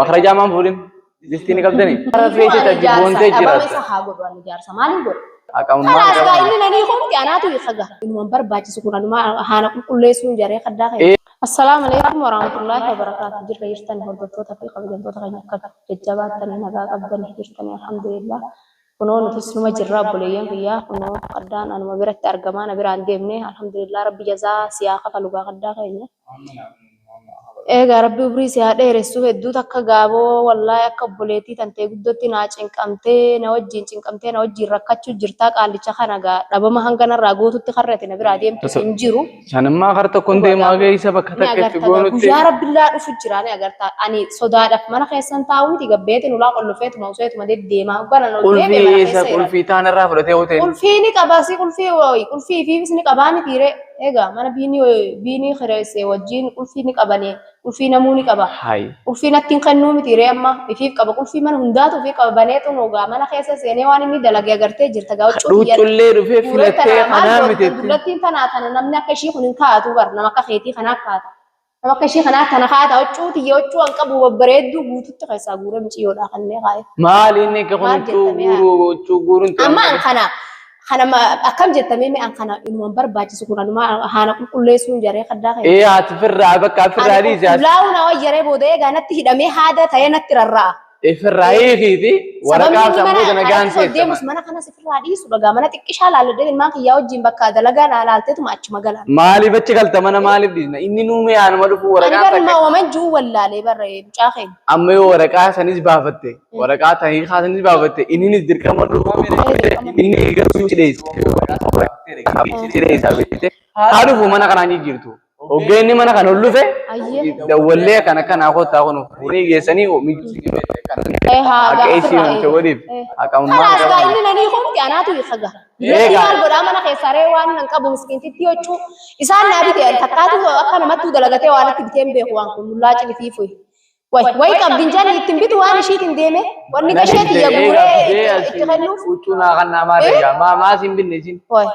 Makrajaa maan fuudhin? Distii ni qabdanii? Karaa feete Ani takki jaarsa boontee dhabama jiraatta. isa haa godhu ani jaarsa maaliin godhu? Haqamummaa Kalaas gaa qaba. inni nanii kumti anaatu hiika gaa. Inuman barbaachisu kun anuma haana qulqulleessuun jaree kaddaa keenya. Assalaamu alaikum warahmatullahi wabarakaatu. Jirra jirtani hordoftoota fi kabajamtoota keenya akka jajjabaattanii nagaa qabdanii jirtanii alhamdulillah. Kunoo nutis numa jirra obboleeyyan kiyyaa kunoo kaddaan anuma biratti argamaa na biraan deemne alhamdulillah rabbi jazaa siyaa kafalu gaa kaddaa keenya. Eegaa rabbi umrii si haa dheeressu hedduu takka gaaboo wallaahi akka obboleettii tantee guddootti naa cinqamtee na wajjiin cinqamtee na wajjiin rakkachuu jirtaa qaallicha kana gaa dhabama hanga narraa gootutti karri ati na biraa deemtu hin jiru. Sanimmaa kar tokkoon Dhugaa deemaa gaaboo geessa bakka ni takka itti agarta gaa goonutti. guyyaa rabbillaa dhufu jira ni agarta ani sodaadhaaf mana keessan taa'u miti gabbeetiin ulaa qollofeetuma useetuma deddeemaa hogganan ol deebi'e Qulfii mana eessa keessa jiran. qulfii taan irraa fudhatee hoteen. Qulfii ni qaba si qulfii qulfii ifiifis ni qabaa miti ree. Egaa mana biinii biinii kireesse wajjin qulfii ni qabani. Qulfii namuu ni qaba. Hayi. Qulfii natti hin kennuu miti ree amma ifiif qaba. Qulfii mana hundaatu ifii qaba. Banee xunuu gaa mana keessa seenee waan inni dalage agartee jirta gaa huccuu kiyya Dhuuccullee dhufee guuree filattee tana maal kanaa gootu miti. dullattiin tanaa tana namni akka ishii kun hin kaa'atu bar nama akka keetii kanaa kaa'ata. Nama akka ishii kanaa tana kaa'ata huccuu tiyya huccuu an qabu babbareedduu guututti keessaa guuree miciyyoodhaa kannee kaa'e. Maali inni akka kun Maal huccuu jettamee haa? guuruu huccuu guuruun Amma an kana kana akkam jettamee mee an kana inuman barbaachisu kun anuma haana qulqulleessuun jaree kaddaa keenya. Ee ati firraa bakka firraa Ani dhiisi ati. qulqullaa'uu na wayya booda eegaa natti hidhamee haada ta'ee natti rarra'a. Firraa hiikiiti Sababni waraqaa inni sammuu mana sana gaan kanatti ol deemus seessa. mana kanas ofirraa dhiisu dhagaa mana xiqqishaa laalladhee ilmaan kiyyaa wajjin bakka dalagaa naa laalteetuma achuma galaan. Maaliif achi galta mana maaliif dhiisna? Inni nuumee aanuma dhufu Ani waraqaan bar takka. waman jiru wallaalee barra mucaa keenya. Amma yoo waraqaa sanis baafatte waraqaa ta'ii sanis baafatte inninis dirqama dhufu inni garuu cidheessa. Cidheessa beekte haa dhufu mana kanaan jijjiirtu. Oggeenni mana kana ol dhufe Ayyee. dawwallee kana kanaa kottaa kun furii geessanii Eh haa akka gaa isii ofirraa wanti eega. godhiif Eh. haqamummaa Kalaas gaa qaba. inni nanii kumti anaatu hiika gaa. Dullatti Eegaa. maal godhaa mana keessaa ree waan nan qabu miskiintitti huccuu isaan naa bite takkaatu akka namattuu dalagatee waan itti biteen beeku waan kun mullaa cinifiifu. Way way qabdin jani ittiin bitu waan ishiitiin deeme wanni gashee tiyya guuree itti kennuuf. Huccuu naa kan namaa eegaa maa maa siin binne isiin Way.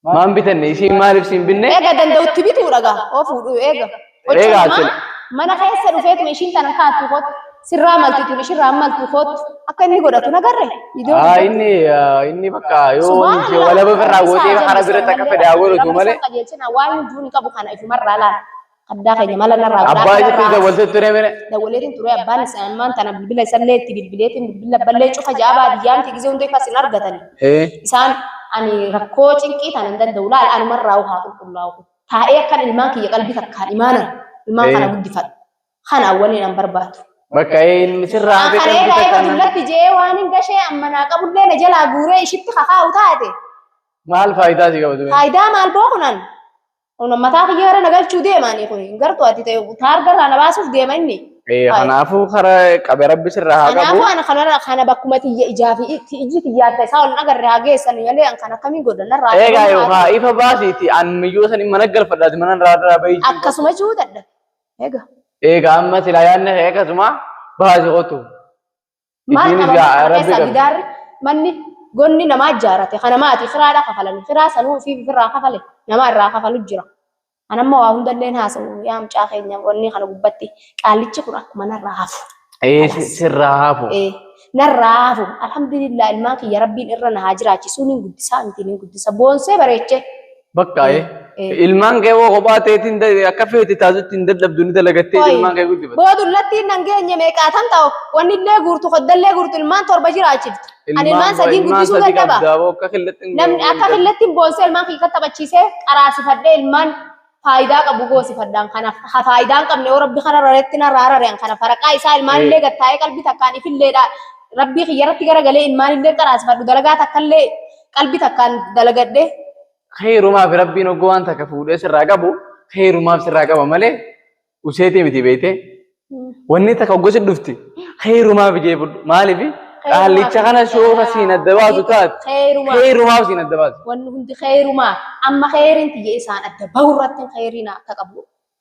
maan bitanne isiin maaliif siin binne Eega danda'utti bituudha gaa oo fuudhu eega. Eegaa Huccuu asili. mana keessa dhufeetuma ishiin tana kaattu kootu sirraa malti tun ishirraa maltu kootu akka inni godhatu nagarre. Iddoo Aa inni inni bakka yoo ishee walaba birraa gootee hara biratti akka fedhe haa godhatu malee Qajeelchina waan hunduu ni qabu kana ifumarraa laala. Addaa keenya mala narraa abbaa isitti dawwaltee ture mire. Dawwaleetiin ture abbaan isaa ammaan tana bilbila isallee itti bilbileetiin bilbila ballee cufa ja'a baadiyyaa miti gisee hunda ifas hin argatani. Isaan ani rakkoo cinqii tana hin danda'u laala anumarraa haa qulqullaa'u. Taa'ee akkan ilmaan kiyya qalbii takkaan imaanan ilmaan kana guddifadhu. Kana awwaliin an barbaadu. Bakka inni sirraa hafe Kan qalbii eega eega takkaan dullatti je'ee waan hin gashee amma naa qabullee na jalaa guuree ishitti kakaa'u taate. Maal faayidaa si qabatu? Faayidaa maal boo kunan? Kun mataa kiyya gara na galchuu deema ani kun hin gartu ati ta'e taarga irraa na baasuuf deema inni. Kanaafuu kara qabe rabbi sirraa haa qabu. Kanaafuu ana kana kana bakkuma tiyya ijaa fi ijji tiyya adda isaa ol hin agarre haa geessan malee an kana akkamiin godha narraa Eegaa qabamuu yoo haa haa ifa baasiiti an miyyoo sanii mana galfadhaati mana irraa irraa bahii. Akkasuma jiru dadhabe. Egaa. Eegaa amma silaa yaadne kee akkasuma baasi qotu. Maal Isiinis qaba gaa mana rabbi keessaa qabdi. gidaarri manni gonni namaa ijaarate kana maati kiraadha kafalani kiraa sanuu ofii ofirraa kafale nama irraa kafalu jira. An amma waa hundalleen haasa'u yaa mucaa keenya wanni kana gubbatti qaallichi kun akkuma narraa hafu. Ee sirraa hafu. Ee narraa hafu alhamdulillah ilmaan kiyya rabbiin irra na haa jiraachisuu nin guddisaa miti nin guddisa boonsee bareechee. Bakka ilmaan kee hoo kophaa teetiin akka feete taatutti hin dadhabdu ni dalagattee ilmaan kee guddifatte. Boodullatti nan geenye meeqaatan ta'u wanni illee guurtu koddallee guurtu ilmaan torba jiraachiftu. Ani ilmaan sadiin guddisuu dadhaba. Akka killattiin Namni akka killattiin boonsee ilmaan kiyya taphachiisee qaraasifadhee ilmaan faayidaa qabu goosifadhaan kana ha faayidaa hin qabne yoo rabbi kana raretti na raarare kana faraqaa isaa ilmaan illee gattaa'ee qalbii takkaan ifilleedha rabbii kiyya irratti garagalee ilmaan illee qaraasifadhu dalagaa takkallee qalbii takkaan dalagadhee. Kheyrumaaf rabbiin hogguu waan takka fuudhee sirraa qabu kheyrumaaf sirraa qaba malee useetii miti beeytee. Wanni takka hogguu si dhufti kheyrumaaf ijee fudhu maaliif qaallicha kana shoofa siin adda baasu taate Kheyrumaaf. kheyrumaaf siin adda baasu. Wanni hundi kheyrumaaf amma kheyriin tiyya isaan adda bahu irratti kheyriin akka qabu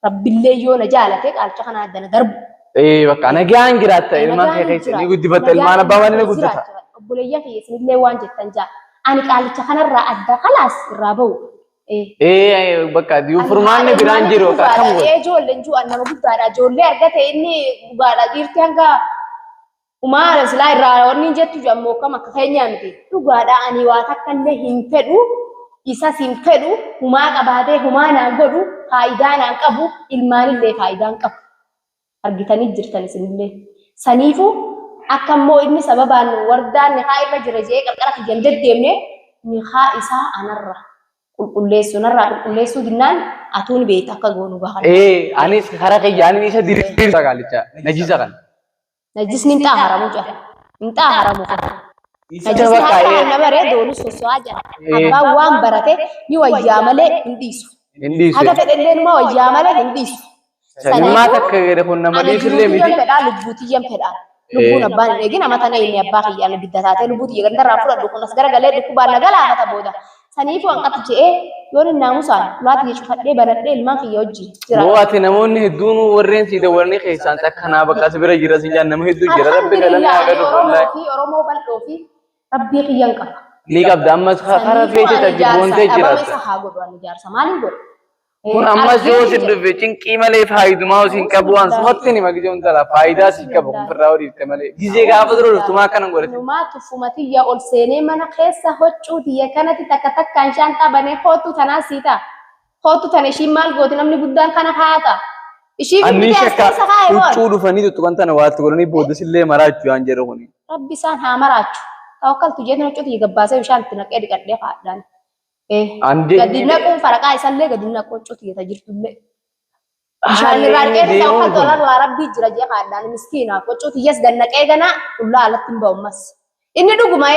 rabbillee yoo na jaalate qaalcha kana adda na darbu. Ee bakka nagaan jiraatta ilmaan kee keessa ni guddifatta ilmaan abbaa malee ni guddata. Obboleeyyan kiyya isinillee waan jettan jaa ani qaalicha kanarraa adda kalaas irraa bahu. Ee bakka furmaanni biraan jiru akkam godhu. Ee ijoolleen jiru nama guddaadha. Ijoollee argate inni dhugaadha. Dhiirti hanga umaara silaa irraa wanni hin jettu ammoo akkam akka keenyaa miti. Dhugaadha ani waa takka illee hin fedhu. Isas hin fedhu. Humaa qabaatee humaa naan godhu. Faayidaa naan qabu. Ilmaanillee faayidaa hin qabu. Argitanii jirtan isinillee. Saniifuu akka immoo inni sababaan wardaan nikaa irra jira jedhee qarqara kiyya hin deddeemne nikaa isaa anarra qulqulleessu narraa qulqulleessuu dinnaan atuu ni beekta akka goonu gahan. Ee anis karaa kiyya anin isa diriirsa qaalicha najisa kana. Najisni hin xaaharamu jira. Hin xaaharamu kun. Isa Najisni bakka harka ee nama baree doonuu sosso'aa jira. Ee. Abbaan waan barate ni wayyaa malee hin dhiisu. Hin dhiisu. Haga fedhellee numa wayyaa malee hin dhiisu. Sanimmaa takka gadi kun nama Ana dhiisullee jiruu tiyyan miti. fedhaa lubbuu tiyyan fedhaa. Lubbuun abbaan hin eegin amma tana inni abbaa kiyya ana bidda taatee lubbuu tiyya gandarraa fudhadhu kun as garagalee dhukkubaan na galaafata booda. Saniifuu hanqatu je'ee yoon hin naamusaan ulaa tiyya cufadhee banadhee ilmaan kiyya wajjin jira. Moo ati namoonni hedduun warreen sii dawwalanii keessaan takkanaa bakka as bira jira siin jaan nama hedduu jira rabbi galanni Alhamdulillah haa ani galu Oromoo wallaahi. fi Oromoo bal'oo fi rabbii kiyyan qaba. Ni qabda ammas karaa Saniifuu feete ani takki jaarsa boontee dhabama jiraatta. isa haa godhu ani jaarsa maaliin godhu? Kun ammas yoo si dhufe cinqii malee faayidumaa osoo hin qabu waan sumatti ni magijee huntala faayidaa si qabu kun firraa horiifte malee. Gizee gaafa dura dhuftu maa akkana godhate. Numaa tuffuma tiyya ol seenee mana keessa huccuu tiyya kanatti takka takkaan shaanxaa banee kootu tanaa sii ta'a. Kootu tana ishiin maal gooti namni guddaan kana haata. Ishii Anni bitee as shakka keessa kaa'e boon. huccuu dhufanii tuttuqan tana waatti godhanii boodasillee maraachuu waan jedhu kuni. Rabbi isaan haa maraachu. Tawakkaltu jeetiin huccuu tiyya gabbaasee bishaan itti naqee dhiqadhee kaa'adhaan. Andi Gadi naquun faraqaa isallee gadi naquu huccuu tiyya ta jirtullee. Bishaan irraa haalli dhiqee deemuun tawakkaltu kun ala waa rabbii jira jee kaa'adhaan miskiina huccuu tiyyas gad naqee ganaa qullaa alatti hin ba'u ammas. Inni dhuguma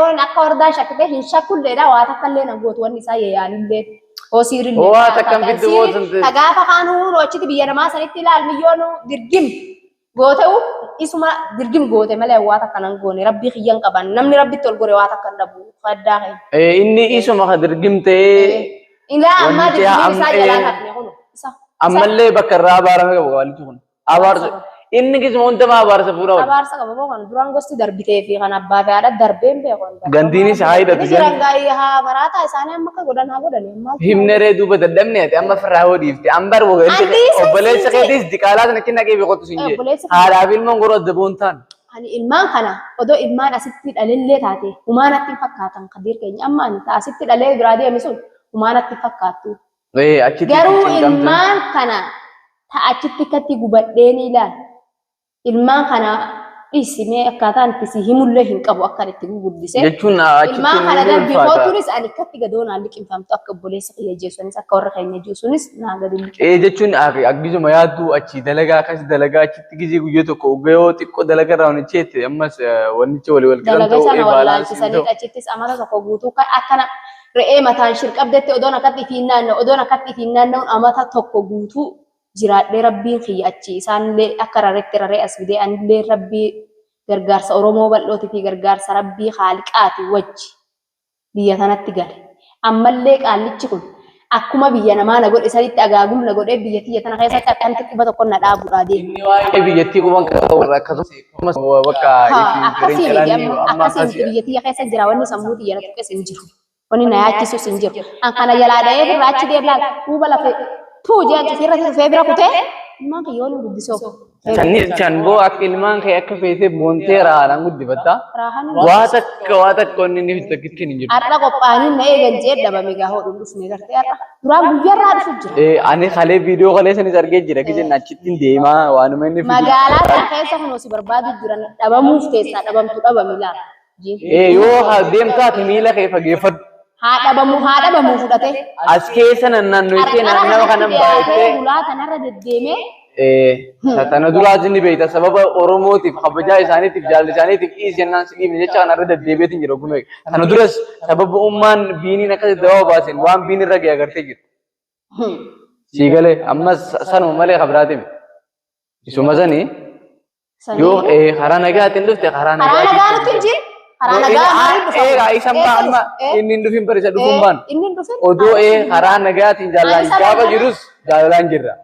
waan akka wardaan shakkite hin shakkulleedha waa takka illee na gootu wanni isaa yeeyaanillee. Hosiirillee. Waa takka hin fiddu bootu. Ta gaafa kaanuu achitti biyya namaa sanitti ilaal miyyoonu dirgim goote'u isuma dirgim goote malee waa takka nan goone rabbii kiyyan qaban namni rabbitti ol gore waa takka hin dhabu faddaa kee. Inni isuma ka dirgim ta'ee Ilaa ammaa Wanti dirgimiin isaa jalaa amma- hafne kunu isa. ammallee bakka irraa abaarame qabu qaalichi kun. Abaarsa inni gisuma hundamaa abaarsa fuudha oolu. Abaarsa qaba boo kan duraan gosti darbitee fi kan abbaa fi haadha darbee hin beeku. Gandiinis haa hidhatu Inni jiran gaa'ii haa maraataa isaanii amma akka godhan haa godhani ammaa. Himne ree duuba dadhabne ati amma firraa hoo dhiifte ambar Andiisa obboleessa siin keetis diqaalaa sana achi naqee beekottu siin jee. Obboleessa kee- Haadhaa fi ilmoon goroo adda boon ta'an. Ani ilmaan kana odoo ilmaan asitti dhalellee taate humaanatti hin fakkaatan kadiir keenya amma ani ta asitti dhalee biraa deeme sun humaanatti hin fakkaattu. Ee achitti Garuu cinqamte. ilmaan kana ta achitti akkatti gubadhee ni ilaala. Ilmaan kana dhiisimee akkaataan itti si himullee hin qabu akka itti guguddise. Jechuun achitti Ilmaan kana ni darbii ulfaata. kootuunis ani akkatti gadoonaan liqimfamtu akka obboleessa kiyya jeesuunis akka warra keenya jeesuunis naa gadi liqimfamtu. Ee jechuun akkasuma yaaddu achi dalagaa akkas dalagaa achitti gizee guyyaa tokko ogga yoo xiqqoo dalagaa irraa wannicheetti ammas wannicha walii wal qilan Dalaga ta'u sana ee baalaansii wallaalchisanii ta'u. achittis amata tokko guutuu kan akkana re'ee mataan shirqabdetti odoon akkatti ifiin naanna'u odoon akkatti ifiin naanna'uun amata tokko guutuu jiraadhee rabbiin kiyya achi isaanillee akka raretti raree as fidee anillee rabbii gargaarsa Oromoo bal'ootii fi gargaarsa rabbii haaliqaati wajji biyya tanatti gale. Ammallee qaallichi kun akkuma biyya namaa na godhe sanitti agaagul na godhee biyya tiyya tana keessatti akkanatti quba tokko na dhaabuudhaa deema. Inni waa'ee biyyattii quban qabu warra akkasumas bakka Akkasii miti amma amma akkasii miti biyya tiyya keessa jira wanni sammuu tiyya na tuqqes hin jiru. Wanni na yaachisus hin jiru. An kana jalaa dha'ee irraa achi deebilaan duuba lafee tuu jee cufirra dhufee bira kutee ilmaan kiyya waliin guddisoo. Sanni shanboo akka ilmaan kee akka feetee boontee raadhaan guddifatta. Raahaan Waa takka wanni inni takkitti hin jiru. har'a qophaa'anii na eegan jee dhabame gaa hodhuun dhufne gartee har'a duraan guyyaarraa dhufu jira. Ani kalee viidiyoo kalee sanis argee jira gizeen achitti deemaa waanuma inni fidu. Magaalaa sana keessa kunoo si barbaadu jiran dhabamuuf teessaa dhabamtu dhabami laala. Yoo deemtaati miila kee fageeffadhu. Haa dhabamu haa dhabamu fudhatee. As keessa naannoitee naannawa kanan baay'atee. Ulaa kanarra deddeemee Tana duraas ni beekta sababa Oromootiif kabajaa isaaniitiif jaalala isaaniitiif dhiisi jennaan si dhiifne jecha kanarra deddeebiitiin jira gumee. Tana duras sababa ummaan biiniin akkasitti dawaa baaseen waan biin irra ga'e agartee jirti. Sii galee ammas sanuma malee kabiraati miti. Isuma sanii yoo karaa nagaatiin dhufte karaa karaa nagaatiin. nagaa nutti hin jiru. Karaa nagaa maaliin dhufa? Eegaa isa amma inni hin dhufin barisa dhufuun baanu. Inni hin dhufin. Odoo karaa nagaatiin jaalalaan Ani sababa gaafa kana- jirus jaalalaan jirra.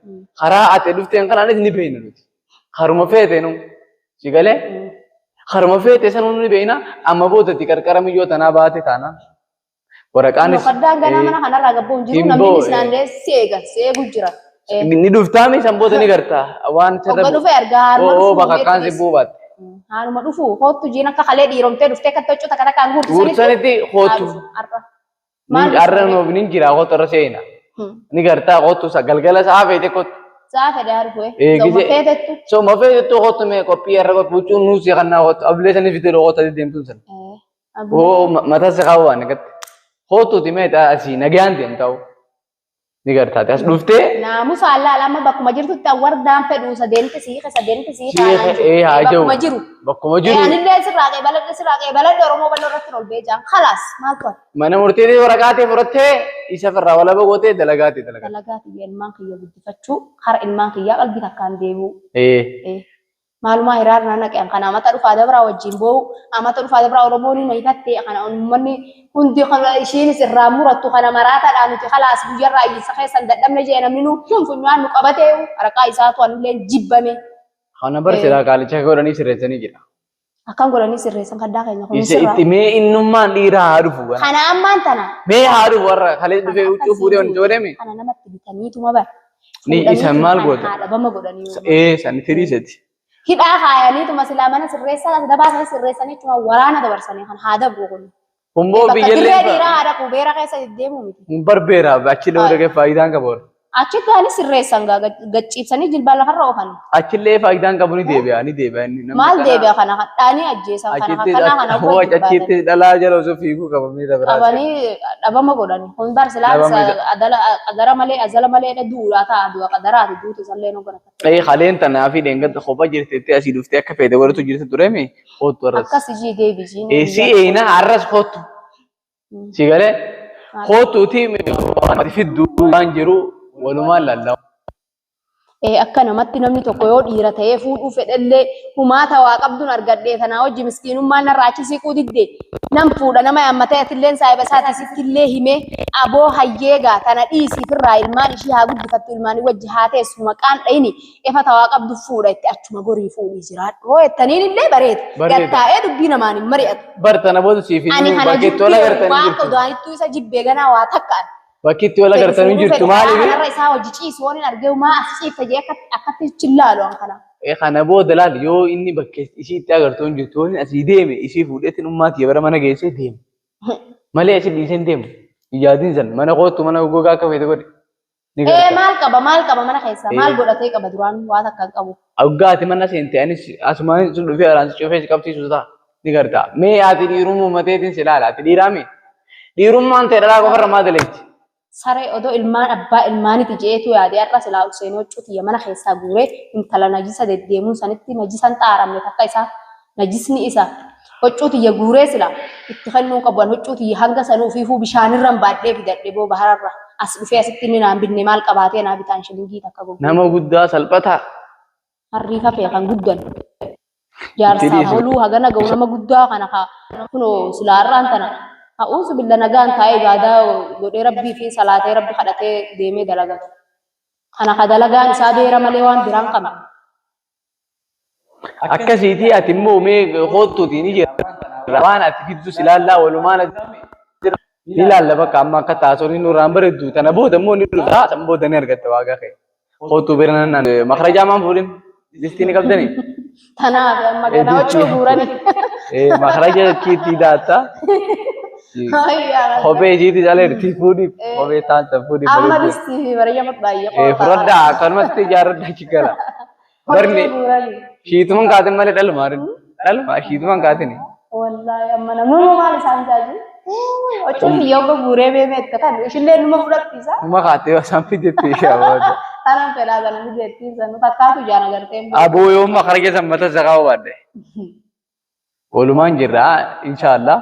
Karaa ati dhufteen kanaanis ni beekna nuti. Karuma feete nu si galee karuma feete sanuu ni beekna amma boodatti qarqara miyyoo tanaa baate taanaan. Waraqaanis Kaddaan ganaa mana kanarraa gabboo hin jiru Hin namni boo, isnaallee si eega si eegu jira. Ni dhuftaami san booda ni garta. Waan sirra Hogga dhufee argaa haaluma Oo dhufu bakka kaan si buubatte. Haaluma dhufu hoottu jiin akka kalee dhiiromtee dhuftee akka toccuu takka takkaan guurtu Guursanitti hoottu. Har'a. Ni har'a nuuf ni jira hoottu irra seena. Ni gartaa hoottu sa galgala sa'a feete kottu. Sa'a fedhe haa dhufu. Eh, Soma gisee- feetettu. So ma feetettu hoottu mee qophii har'a qophii huccuun nuus kannaa hoottu ablee sanii fitee hoottu adii deemtuun sana. Oo mataa si kaawwaan gatti. Hoottuuti mee asii nagaan deemtaa. Ni gartaate as dhuftee Naamusa allaala amma bakkuma jirtutti wardaan fedhu sadeenitti siiqe sadeenitti siiqe ee haa jiru. bakkuma jiru. Bakkuma jiru. Anillee sirraa qeebaladhe sirraa qeebaladhe Oromoo bal'oo irratti ol bee jaan khalaas maaltu hafe. Mana murtiitii waraqaatii fudhattee isa firraa walaba gootee dalagaatee dalagaa. Dalagaa kiyya ilmaan kiyya guddifachuu kara ilmaan kiyyaa qalbii takkaan deebi'u. Ee. Maalumaa hiraar na naqe kana amata dhufaa dabraa wajjin boo'u amata dhufaa dabraa Oromoon na hifatte kana uummanni hundi kana ishiinis irraa murattu kana maraataadhaa nuti khalaas guyyarraa iyyisa keessan dadhabne jee namni nu kun funyaan nu qabatee waraqaa isaatu anillee jibbame. Kana bar silaa qaalicha godhanii sirreessanii jira. Akkan godhanii sirreessan kaddaa keenya kun Isa sirraa. itti mee innummaan dhiiraa haa dhufu. gana. Kana ammaan tana. Mee haa dhufu warra kalee dhufee huccuu fuudhee wanti godhame. Kana namatti bitaniituma bara. Ni isa maal Fuudhaniituma goota? kana haadhabama godhanii. Ee san tiriiseti. Hidhaa kaayaniituma silaa mana sirreessaa dabaa sana sirreessanii achuma waraana dabarsanii kan haa dabru kun. Humboo Bakka dirree biyyallee dhiiraa haadha qubeera keessa deddeemuu miti. hin barbeera achillee dhaqee faayidaan qabu. Achitti ani sirreessan gaa gacciibsanii jilbaan lafarra oofan. Achillee faayidaan qabu ni deebi'a ni deebi'a inni. Namni Maal kana deebi'a kana hadhaanii ajjeesan kana Achitti akkanaa kana hoo wajjin baatan. achitti dhalaa jala osoo fiiguu qaba miidha biraa. Qabanii dhabama godhani. Kun bar silaa Dhabama isa- qadara malee azala malee duudhaa ta'a du'a qadaraati duuti isallee nu godhata. Ee kaleen tanaa fi dheengadda kophaa jirteetti asii dhuftee akka feete godhatu jirti turemi hoottu har'as. Akkas ijii deebisiin. Ee si eeyina har'as hoottu. Si galee hoottuuti ati fidduu waan jiru walumaan lallawu. Ee akka namatti namni tokko yoo dhiira ta'ee fuudhuu fedhellee humaata waa qabduun argadhee tanaa hojii miskiinummaan narraa achi siquu didde nam fuudha nama yaammatee atilleen saahiba isaati sittillee himee aboo hayyeegaa tana dhiisii firraa ilmaan ishii haa guddifattu ilmaanii wajji haa teessu maqaan dhayini efa tawaa qabdu fuudha itti achuma gorii fuudhii jiraadhu hoo jettaniin illee bareeda Bareeda. gattaa'ee dubbii namaan hin mari'atu. Bar tana booda siif hin Ani jiru kana bakki itti wal jibbee agartanii waan jirtu. udaanittuu isa jibbee ganaa waa takka ani. Bakki itti wal agartanii jirtu maaliif? Kanarra isaa hojii ciisu waan hin argee maa as ciifta jee akkatti chillaalu an kana. Ee kana booda laal yoo inni bakka isii itti agartu hin jirtu yoo inni asii deeme isii fuudheetiin ummaati bara mana geessee deema. Malee asii dhiisee hin deemu. Hin yaadin san mana kootu mana gogaa akka feete godhi. Ni Ee garta. maal qaba maal qaba mana keessaa maal Ee. godhatee qaba duraan waa takka hin qabu. Hoggaa ati mana seente anis asumaan sun dhufee araan si cufee si qabsiisu ta'a. Ni garta. Mee ati dhiirummaa mateetiin si ilaala. Ati dhiiraa mee? Dhiirummaan ta'e dhalaa qofarra maa daleetti? Saree odoo ilmaan abbaa ilmaaniti jeetu yaade har'a silaa ol seenee huccuu tiyya mana keessaa guuree intala najisa deddeemuun sanitti najisan xaaramne takka isaa najisni isa huccuu tiyya guuree sila itti kennuu qabu an huccuu tiyya hanga sanuu ofiifuu bishaanirran baadhee fidadhe boo bahararra as dhufee asitti inni naan binne maal qabaatee naa bitaan shilingii takka goggoo. Nama guddaa salphataa. Harrii kafee kan guddan. Jaarsaa dhiisi. boluu hagana ga'u nama guddaa kana ka kunoo silaa har'aan tana ha'uusu billa nagaan taa'ee ibaadaa godhee rabbii fi salaatee rabbi kadhatee deemee dalagatu. Kana ka dalagaan isaa beera malee waan biraan qabne. Akkasiitii ati immoo mee hoottuutii ni jira. Waan ati fiddu si ilaallaa walumaan ati ni ilaalla bakka amma akka taasonni nurraan bareeddu tana booda immoo ni dhufa san booda ni argatta waaqa kee. Hoottuu bira nan makrajaa maan fuudhin distii ni qabdanii. Tanaaf amma ganaa huccuu guurani. Makraja kiitii daatta. Kophee ishiitii caleerti fuudhiif kophee taanta fuudhiif Amma bareeddu. distii fi bareeda baay'ee Fudhadhaa akkanumatti ijaarradhaa achi gala. Barni shiituman kaatin malee dhaluma dhaluma shiituman kaatin. Wallaahi amma namni maal isaan jaaji? Huccuun biyya obbo guuree beemee itti kan ishillee numa fudhattiisa. Numa kaatee osaan fidetti aboo. Tanan fedhaa sana fideettiisa nu takkaatu ijaan agartee. Aboo yoo makara keessa mata isa kaa'uu baadde. Walumaan jirra inshaallah.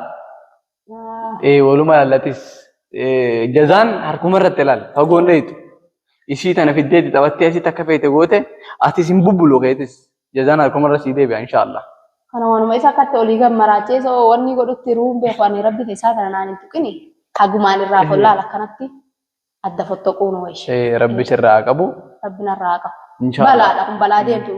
Walumaa laallatis jazaan harkuma irratti ilaal fagoon dheetu. Isii tana fiddeeti taphattee asitti akka feete goote atis hin bubbulu keetis jazaan harkuma irra sii deebi'a inshaallah. Kana waanuma isa akkatti olii gad maraachee soo wanni godhutti ruun beeku ani rabbi isaa tana naan hin tuqini hagumaan irraa follaal akkanatti adda fottoquu nu wayya. Rabbi sirraa haa qabu. Rabbi narraa haa qabu. Inshaallah. Balaadha kun balaa deemtu.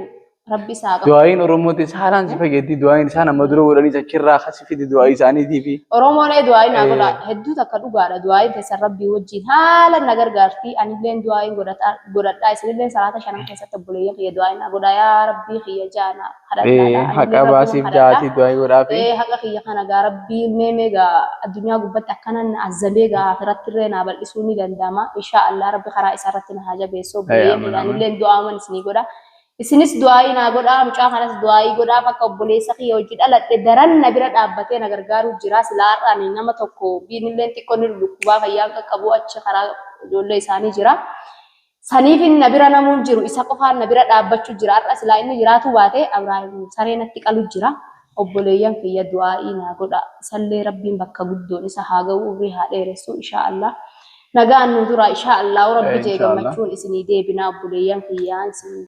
Rabbi isaa haa qabu. Du'aa'iin Oromootis haalaan si fayyaddi. Du'aa'iin isaan amma dura godhanis achirraa kasi fidi du'aa'ii isaaniitii fi. Oromoon ee du'aa'ii naa godha. Hedduu takka dhugaadha. Du'aa'iin teessan Rabbii wajjin haala na gargaarti. Anilleen du'aa'iin godhadhaa. Isinilleen salaata shanan keessatti obboleeyyan kiyya du'aa'iin naa godha. Yaa Rabbii kiyya jaa na kadhadhaadha. Haqa baasiif jaatii du'aa'ii godhaafi. Haqa kiyya kana gaa Rabbii mee mee gaa addunyaa gubbatti akkana na azzabee gaa akhirattillee naa bal'isuu ni danda'ama. Inshaa Allah Rabbi karaa isaarratti na haa jabeessu. Obboleeyyan kiyya anilleen du'aaman isinii godha. Isinis du'aa'ii naa godhaa, mucaa kanas du'aa'ii godhaaf akka obboleessa kiyya hojii dhaladhe daran na bira dhaabbatee na gargaaruu jira. Silaa har'a ani nama tokko biinilleen xiqqoo ni dhukkubaa fayyaan qaqqabuu achi karaa ijoollee isaanii jira. Saniif inni na bira namuun jiru isa qofaan na bira dhaabbachuu jira. Har'a silaa inni jiraatuu baate Abrahaam saree natti qalu jira. Obboleeyyan kiyya du'aa'ii naa godha. Isallee Rabbiin bakka guddoon isa haa ga'u umrii haa dheeressu inshaa Allah. Nagaan nu tura inshaa Allah. Rabbi jee Inshaa Allah. gammachuun isinii deebinaa obboleeyyan kiyyaa isin.